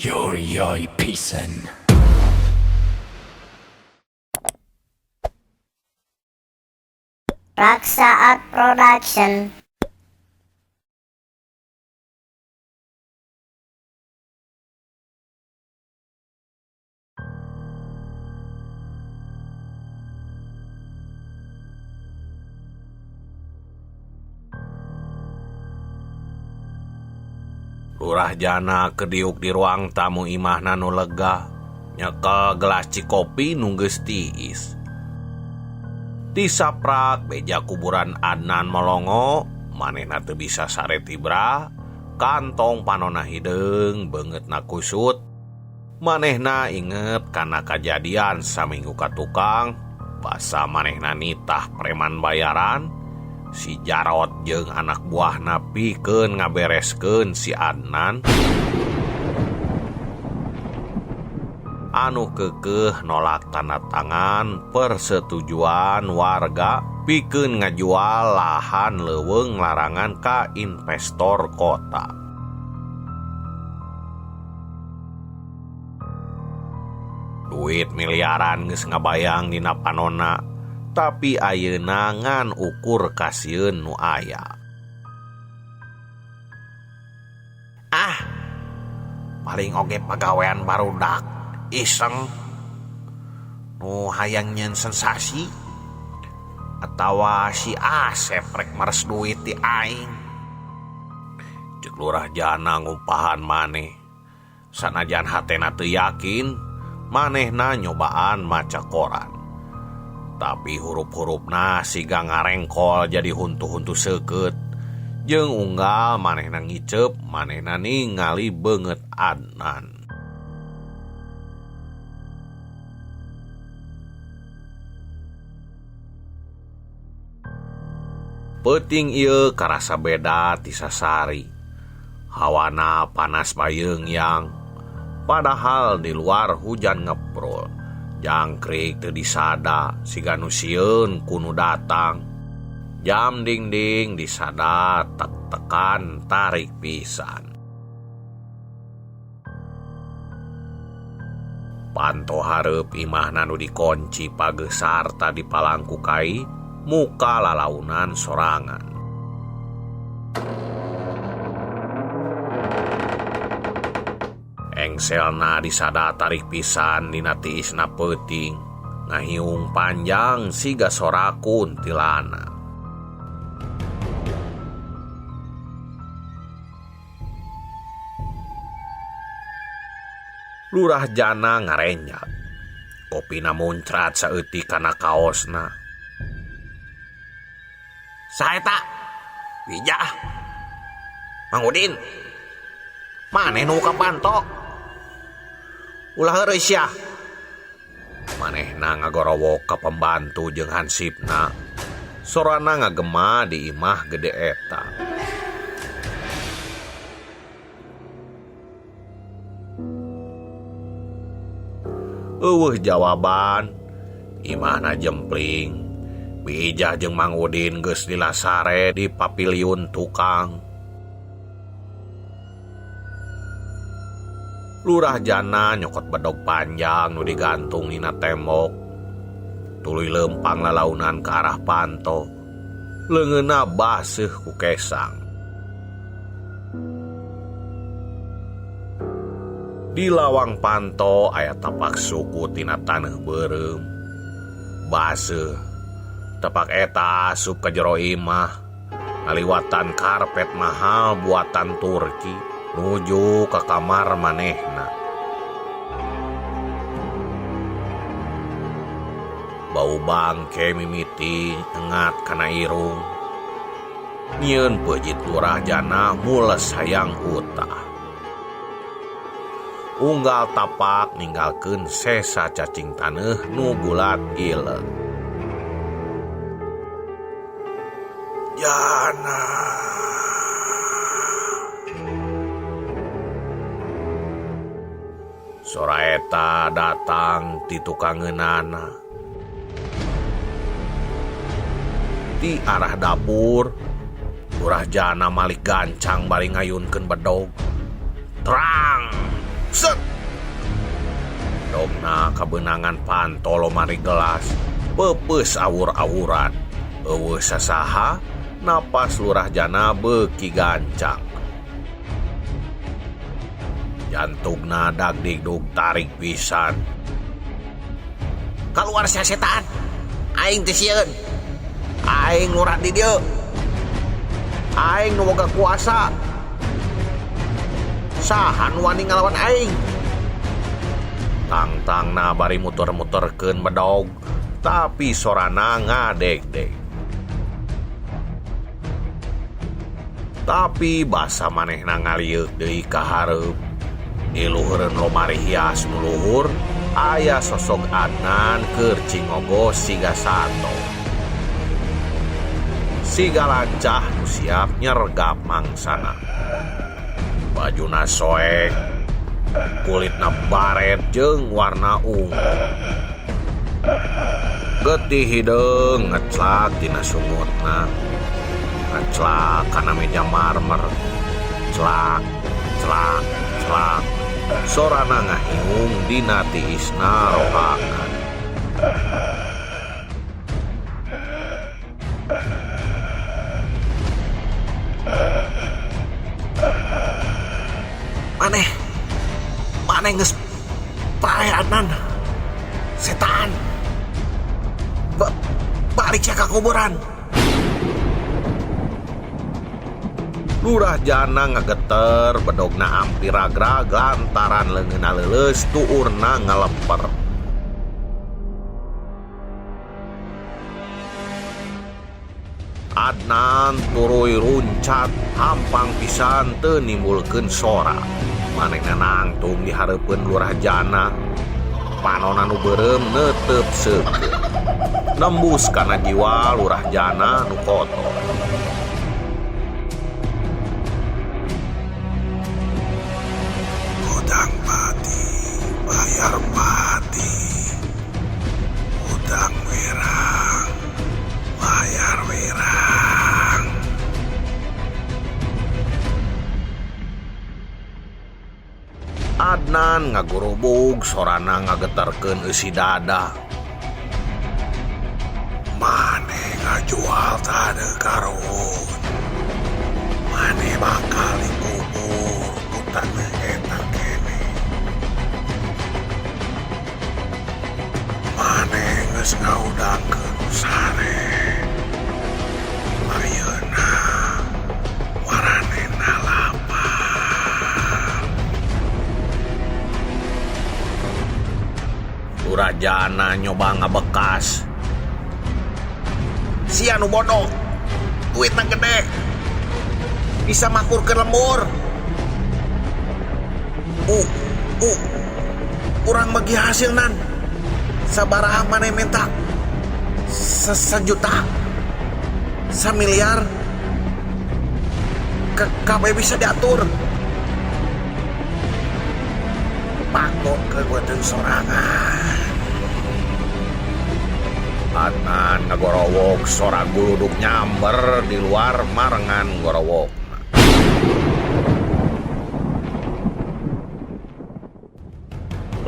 Yori pisan. Raksa Art Production. Lurah Jana kediuk di ruang tamu imahna nu lega, nyekel gelas cikopi nu geus tiis. Tisaprak beja kuburan Adnan melongo, manehna teu bisa sare tibra, kantong panona hideung beungeutna kusut. Manehna inget kana kajadian saminggu ka tukang, basa manehna nitah preman bayaran. Si Jarot jeung anak buahna pikeun ngabereskeun si Adnan anu keukeuh nolak tanda tangan persetujuan warga pikeun ngajual lahan leuweung larangan ka investor kota. Duit miliaran geus ngabayang dina panona, tapi ayeuna ngan ukur kasieun nu aya. Ah, paling oge pagawean barudak iseng nu hayang nyeun sensasi atawa si Asep rek meres duit ti aing. Ceuk Lurah Jana ngumpahan maneh. Sanajan hatena teu yakin, manehna nyobaan maca koran. Tapi hurup-hurupna siga ngarengkol jadi huntu-huntu seukeut. Jeung unggal manehna ngiceup, manehna ningali beungeut Adnan. Peuting ieu karasa beda ti sasari. Hawana panas bayeung yang, padahal di luar hujan ngeprul. Jangkrik teu disada, siga nu sieun ku nu datang. Jam dingding disada tek-tekan tarik pisan. Panto hareup imahna nu dikonci pageusar tadi palangku kai, muka lalaunan sorangan. Engselna disada tarik pisan dina tiisna peuting, ngahiung panjang siga sorakun tilana. Lurah Jana ngarenjat, kopina muncrat saeutik kana kaosna. Saeta, Wijah, Mang Udin, maneh nu ka panto? Ulah heureuy sia. Manehna ngagorowok ka pembantu jeung hansipna. Sorana ngagema di imah gede eta. Eueuh jawaban, imahna jempling. Bijah jeung Mang Udin geus dilasare di papiliun tukang. Lurah Jana nyokot bedog panjang nu digantung dina tembok. Tuluy leumpang lalaunan ka arah panto. Leungeunna baseuh ku kesang. Di lawang panto aya tapak suku tina taneuh beureum. Baseuh. Tapak eta asup ka jero imah. Ngaliwatan karpet mahal buatan Turki nuju ka kamar manehna. Bau bangke mimiti engat kana irung. Nyieun peujit Lurah Jana mules hayang utah. Unggal tapak ninggalkeun sesa cacing taneuh nu gulat ileut. Jana. Sora eta datang ti tukangeunana. Ti arah dapur, Lurah Jana malik gancang bari ngayunkeun bedog. Terang! Set. Dogna kabeunangan panto lomari gelas, peupeus awur-awuran. Eueuh sasaha, napas Lurah Jana beuki gancang. Jantungna dagdikduk tarik pisan. Kaluar sia setan. Aing teu sieun. Aing lurah di dieu. Aing nu boga kuasa. Saha nu wani ngalawan aing? Tangtangna bari muter-muterkeun bedog, tapi sorana ngadegdeg. Tapi basa manehna ngalieuk deui ka hareup. Di luhureun lomari hias nu luhur, aya sosok Adnan keur cingogo siga sato. Siga lancah nu siap nyergap mangsana. Bajuna soek, kulitna baret jeung warna ungu. Getih hideung ngeclak tina sungutna. Ngeclak kana meja marmer. Celak, celak, celak. Sorana ngahiung dina tiisna rohangan. Maneh, maneh geus paeh Adnan. Setan. Balik sia ka kuburan. Lurah Jana ngageter bedogna ampir ragrag lantaran leungeunna leuleus tuurna ngaleper. Adnan turuy runcat hampang pisan teu nimbulkeun sora. Manehna nangtung di hareupeun Lurah Jana. Panona nu beureum neuteup seukeut. Nembus kana jiwa Lurah Jana nu kotor. Hudang pati, bayar pati. Hudang wirang, bayar wirang. Adnan ngagurubug sorana ngagetarkeun eusi dada. Maneh ngajual taneuh karuhun. Maneh bakal dikubur ku taneuh eta keneh. Maneh geus ngaudangkeun sare. Ayeuna waranehna lapar. Lurah Jana nyoba ngabekas. Sia nu bodoh, duitna gede, bisa makurkeun lembur. Urang bagi hasil nan. Sabaraha maneh minta? Sejuta, samiliar, kabeh bisa diatur. Pakokeun beuteung sorangan. Adnan ngagorowok sora guluduk nyamber di luar marengan gorowok.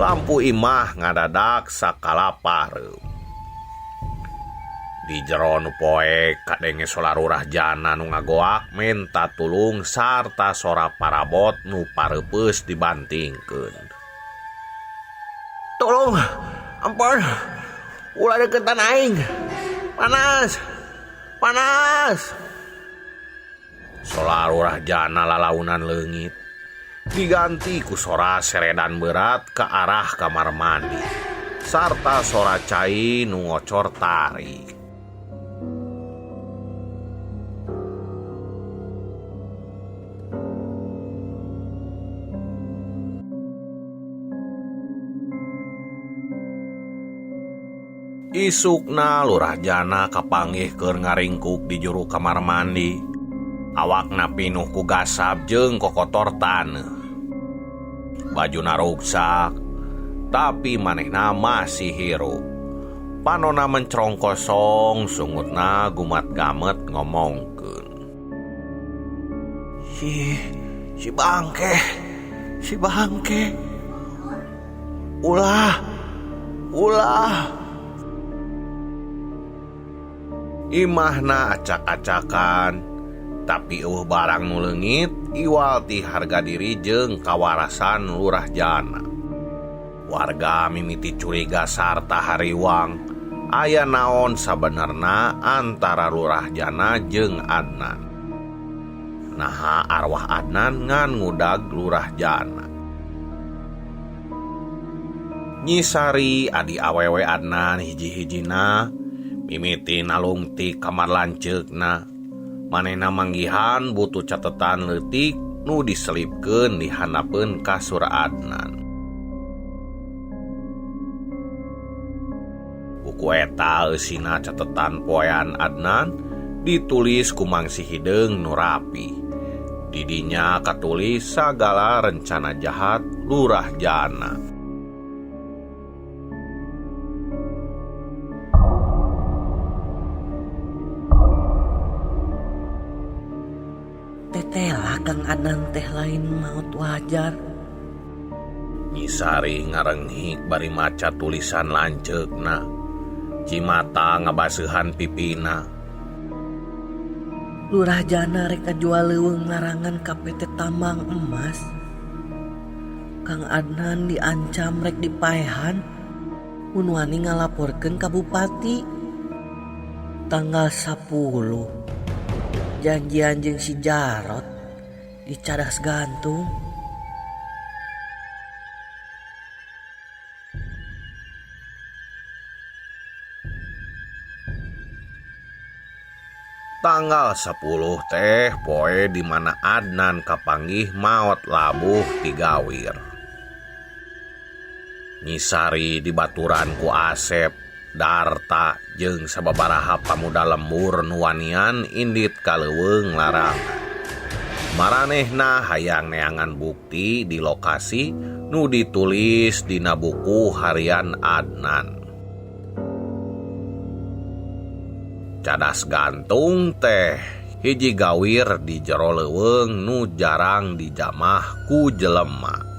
Lampu imah ngadadak sakala pareum. Di jero nu poek kadenge sola Lurah Jana nu ngagoak minta tulung sarta sora parabot nu pareupeus dibantingkeun. Tolong, ampun. Ulah deketan aing. Panas. Panas. Sola Lurah Jana lalaunan leungit. Diganti ku sora seredan berat ke arah kamar mandi. Sarta sora cai nu ngocor tarik. Isukna Lurah Jana kapanggih keur ngaringkuk di juru kamar mandi. Awakna pinuh ku gasab jeung kokotor taneuh. Bajuna ruksak, tapi manehna masih hirup. Panona mencrong kosong, sungutna gumat-gamet ngomongkeun. Si bangke, si bangke. Ulah, ulah. Imahna acak-acakan, tapi eueuh barang nu leungit iwal ti harga diri jeung kawarasan Lurah Jana. Warga mimiti curiga sarta hariwang aya naon sabenerna antara Lurah Jana jeung Adnan. Naha arwah Adnan ngan ngudag Lurah Jana. Nyi Sari adi awewe Adnan hiji-hijina mimiti nalungtik kamar lanceukna. Manehna manggihan butuh catetan leutik nu diselipkeun di handapeun kasur Adnan. Buku eta eusina catetan poean Adnan ditulis ku Mangsi Hideung nu rapi. Didinya katulis sagala rencana jahat Lurah Jana. Tetela Kang Adnan teh lain maut wajar. Nyi Sari ngarenghik bari maca tulisan lanceukna. Cimata ngabaseuhan pipina. Lurah Jana rek ngajual leuweung larangan ka PT Tambang Emas. Kang Adnan diancam rek dipaehan mun wani ngalaporkeun ka bupati. Tanggal 10 janjian jeung si Jarot di Cadas Gantung. Tanggal 10 teh poe di mana Adnan kapanggih maot labuh tigawir. Nyi Sari dibaturan ku Asep, Darta jeung sababaraha pamuda lembur nu wanian indit ka leuweung larangan. Maranehna hayang neangan bukti di lokasi nu ditulis dina buku harian Adnan. Cadas Gantung teh hiji gawir di jero leuweung nu jarang dijamah ku jelema.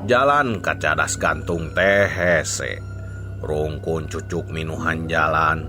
Jalan ka Cadas Gantung teh hese. Rungkun cucuk minuhan jalan,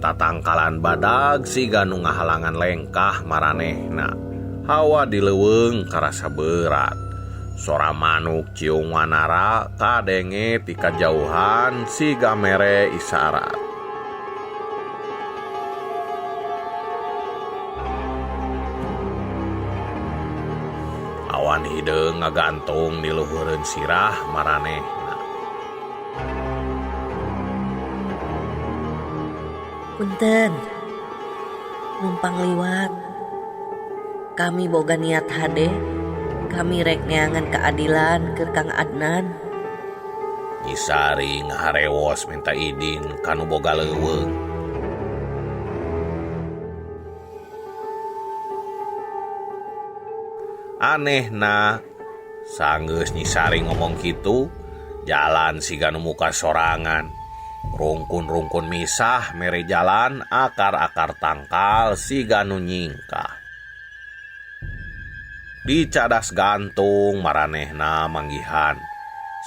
tatangkalan badag siga nu ngahalangan lengkah maranehna. Hawa di leuweung karasa berat. Sora manuk ciung wanara kadenge ti kajauhan siga mere isarat. Awan hideung ngagantung di luhureun sirah maranehna. Punten, numpang liwat. Kami boga niat hade. Kami rek neangan keadilan keur Kang Adnan. Nyi Sari ngaharewos minta idin kanu boga leuweung. Anehna, sanggeus Nyi Sari ngomong kitu, jalan siga nu muka sorangan. Rungkun-rungkun misah mere jalan akar-akar tangkal siga nu nyingkah. Di Cadas Gantung maranehna manggihan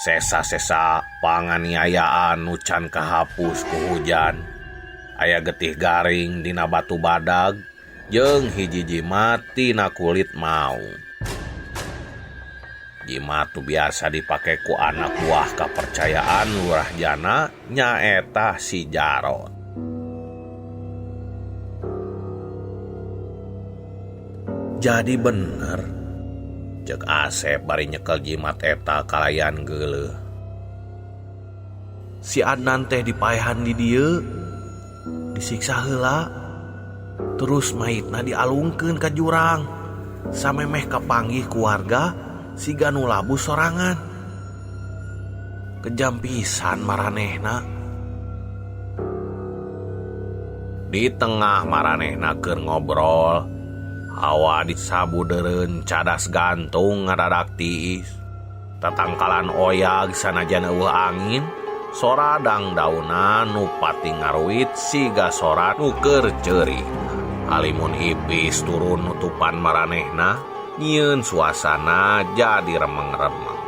sesa-sesa panganiayaan nu can kahapus ku hujan. Aya getih garing dina batu badag jeung hiji jimat tina kulit maung. Jimat tu biasa dipake ku anak buah kapercayaan Lurah Jana nyaeta si Jarot. Jadi bener cek Asep bari nyekel jimat eta kalayan geuleuh. Si Adnan teh dipaehan di dieu, disiksa heula, terus mayitna dialungkeun ka jurang, samemeh kapanggih ku warga siga nu labuh sorangan. Kejam pisan maranehna. Di tengah maranehna keur ngobrol, hawa disabudeureun Cadas Gantung ngadadak tiis. Tatangkalan oyag sanajan eueuh angin, sora dangdauna nu pati ngaruit siga sora nu keur ceurih. Halimun ipis turun nutupan maranehna nyieun suasana jadi remeng-remeng.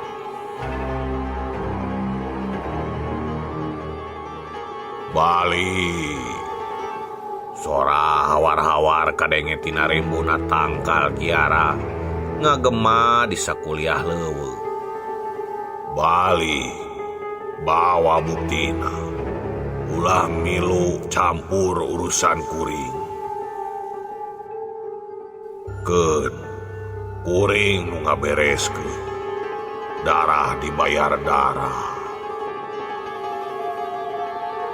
Bali Sora hawar-hawar kadenge tina rimbuna tangkal kiara ngagema di sakuliah leuweung. Bali bawa buktina ulah milu campur urusan kuring. Keun kuring nu ngabereskeun darah dibayar darah.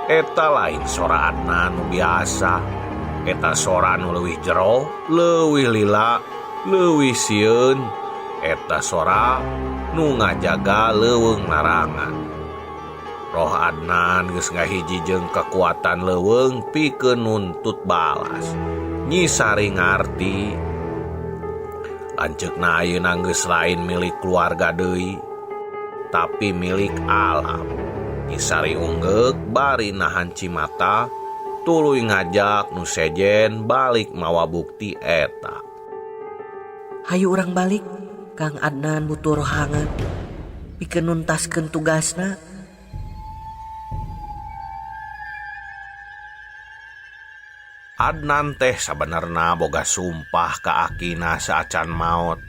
Eta lain sora Adnan nu biasa. Eta sora nu leuwih jero, leuwih lila, leuwih sieun. Eta sora nu ngajaga leuweung larangan. Roh Adnan geus ngahiji jeung kekuatan leuweung pikeun nuntut balas. Nyi Sari ngarti. Lanceukna ayeuna geus lain milik keluarga deui, tapi milik alam. Nyi Sari unggeuk bari nahan cimata, tuluy ngajak nu sejen balik mawa bukti eta. Hayu urang balik, Kang Adnan butuh rohangan pikeun nuntaskeun tugasna. Adnan teh sabenerna boga sumpah ka akina saacan maot.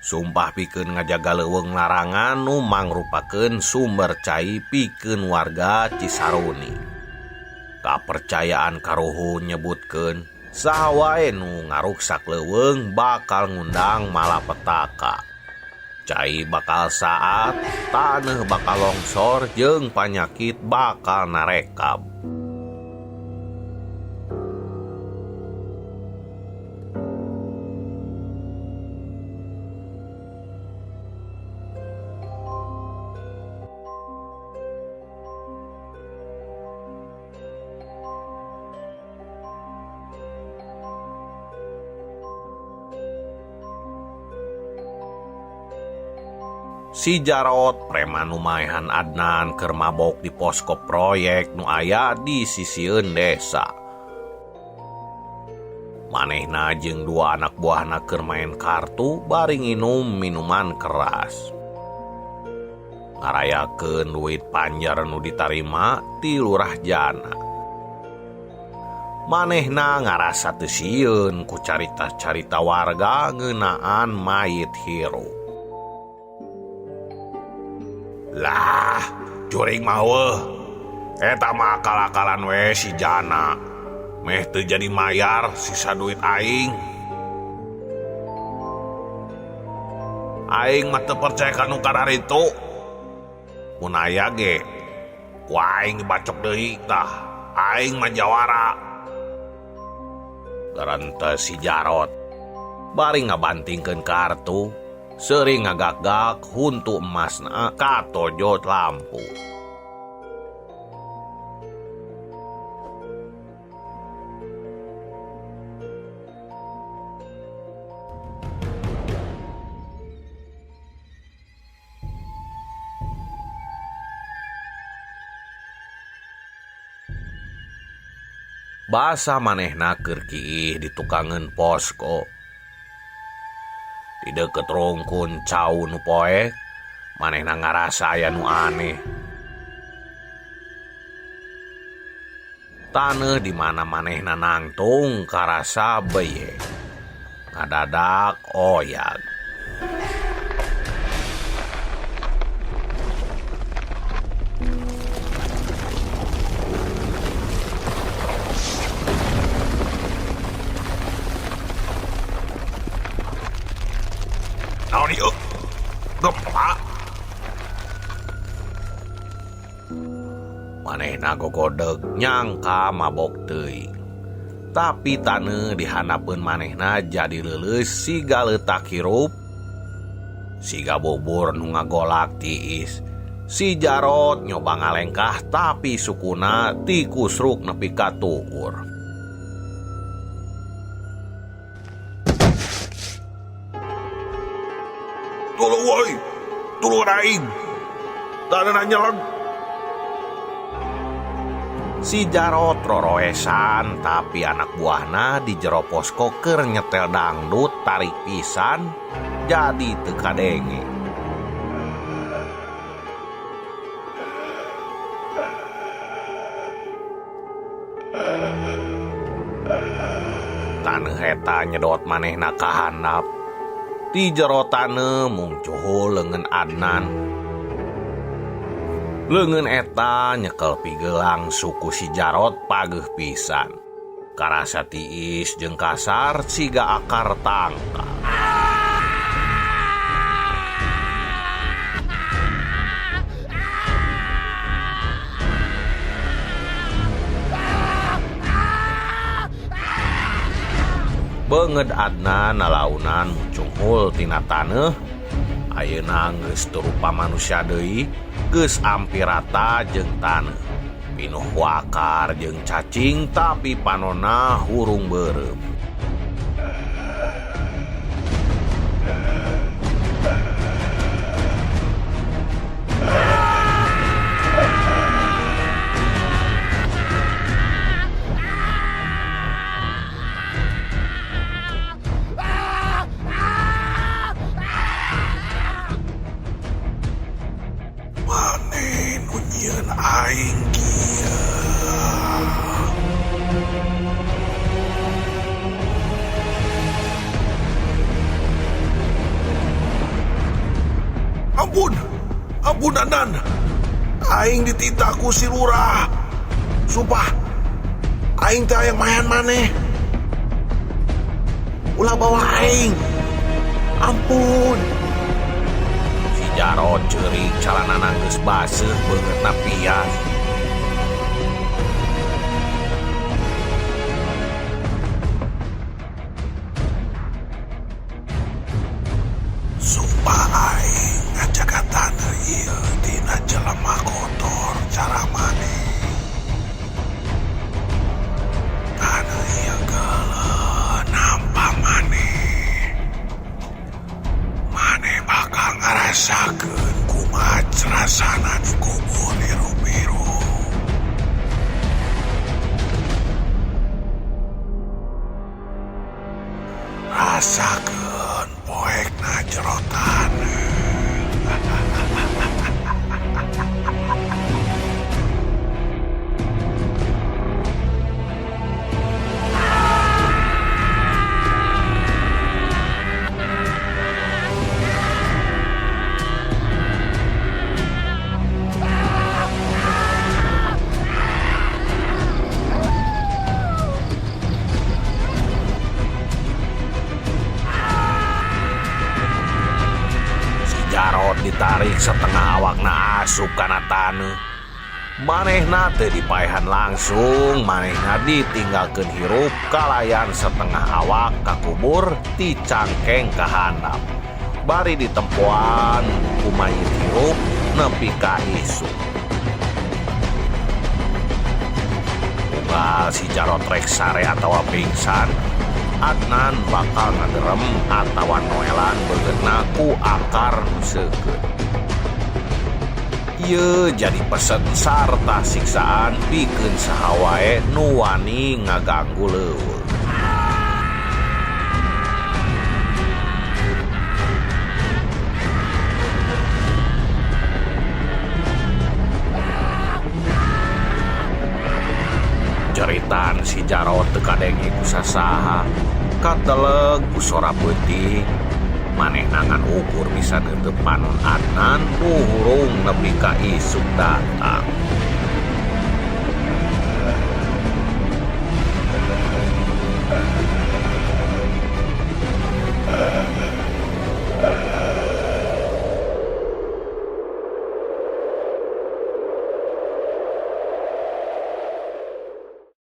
Sumpah pikeun ngajaga leuweung larangan nu mangrupakeun sumber cai pikeun warga Cisaruni. Kapercayaan karuhun nyebutkeun saha wae nu ngaruksak leuweung bakal ngundang malapetaka. Cai bakal saat, taneuh bakal longsor jeung panyakit bakal narekab. Si Jarot preman nu maehan Adnan keur mabok di posko proyek nu aya di sisieun desa. Manehna jeung dua anak buahna keur main kartu bari nginum minuman keras. Ngarayakeun duit panjar nu ditarima ti Lurah Jana. Manehna ngarasa teu sieun ku carita-carita warga ngeunaan mayit hirup. Lah, curing mah weuh. Eta mah akal-akalan we si Jana. Meh teu jadi mayar sisa duit aing. Aing mah teu percaya ka nu kararitu. Mun aya ge, ku aing dibacok deui tah. Aing mah jawara. Garentes si Jarot bari ngabantingkeun kartu. Sering ngagak-gak huntu emasna katojot lampu. Basa manehna keur kiih di tukangeun posko. Di deukeut rungkun cau nu poek, manehna ngarasa aya nu aneh. Taneuh di mana manehna nangtung karasa beye. Ngadadak oyag. Naon ieu? Gempa. Manehna gogodeg nyangka mabok teuing. Tapi taneuh dihanapeun manehna jadi leuleus siga leutak hirup, siga bubur nu ngagolak tiis. Si Jarot nyoba ngalengkah tapi sukuna tikusruk nepi ka tuur. Tolong woi, tolong aing. Taneuhna nyeleg. Si Jarot roroesan tapi anak buahna di jero posko keur nyetel dangdut tarik pisan jadi teu kadenge. Taneuh eta nyedot manehna ka handap. Di jero taneuh mungcuhul leungeun Adnan. Leungeun eta nyekel pigelang suku si Jarot pageuh pisan. Karasa tiis jeung kasar siga akar tangkal. Beunged Adnan nalaunan mucunghul tina taneuh. Ayeuna geus teu rupa manusia deui, geus ampir rata jeung taneuh. Pinuh ku akar jeung cacing tapi panonna hurung beureum. Aing kieu. Ampun, ampun Adnan. Aing dititah ku si lurah. Sumpah, aing teh hayang mayan maneh. Ulah bawa aing. Ampun. Si Jarot ceurik calanana geus baseuh beungeutna pias. Sumpah aing ngajaga taneuh ieu tina jelema kotor cara maneh. Taneuh ieu geuleuh nampa maneh. Maneh bakal ngarasakeun kumaha rasana dikubur hirup-hirup. Rasakeun poekna jero taneuh. Jarot ditarik setengah awakna asup kana taneuh. Manehna teu dipaehan langsung, manehna ditinggalkeun hirup kalayan setengah awak kakubur ti cangkeng ka handap. Bari ditempoan ku mayit hirup nepi ka isuk. Unggal si Jarot rek sare atawa pingsan, Adnan bakal ngagerem atawa noelan beungeutna ku akar nu seukeut. Ieu jadi pesen sarta siksaan pikeun saha wae nu wani ngaganggu leuweung. Ceritaan si Jarot teu kadenge ku sasaha, kateleg ku sora peuting. Manehna ngan ukur bisa neunteup panon Adnan nu hurung nepi ka isuk datang.